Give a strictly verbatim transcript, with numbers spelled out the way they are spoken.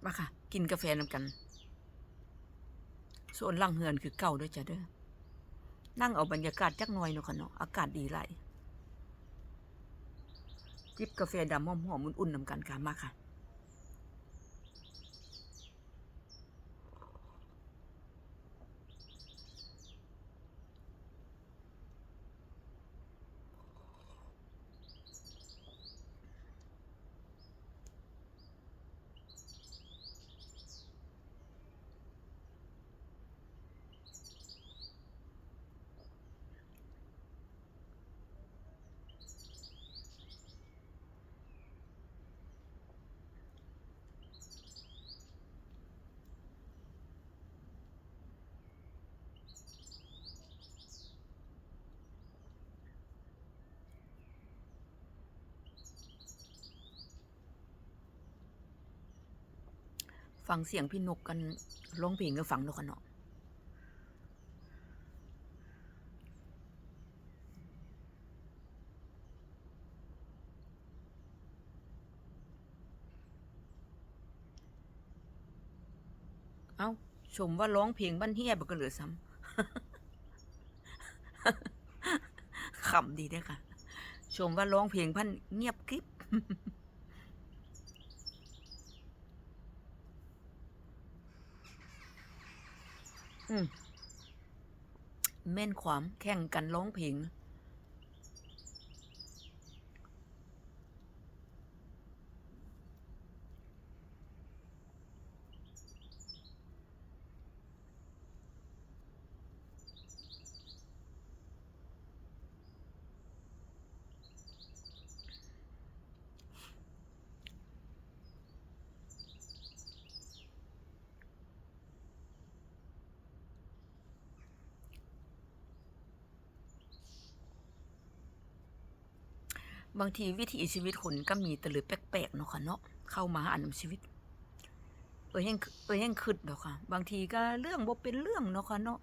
มาค่ะ กินกาแฟนำกัน โซนหลังเฮือนคือเก่าเด้อจ้ะเด้อ นั่งเอาบรรยากาศจักหน่อยเนาะค่ะเนาะ อากาศดีหลาย จิบกาแฟดำหอมๆ อุ่นๆ นำกันค่ะ มาค่ะ ฟังเสียงพี่นกกันร้องเพลงก็ฟังเนาะค่ะเนาะ เอ้า ชมว่าร้องเพลงบ้านเฮียบ่ก็เหลือซ้ำ ขำดีเด้อค่ะ ชมว่าร้องเพลงบ้านเงียบกริบ อืม แม่นความแข่งกันร้องเพลงบางทีวิถีชีวิตคนก็มีแต่เรื่องแปลกๆเนาะค่ะเนาะ เข้ามาหาในชีวิต เออยังเออยังคิดดอกค่ะ บางทีก็เรื่องบ่เป็นเรื่องเนาะค่ะเนาะ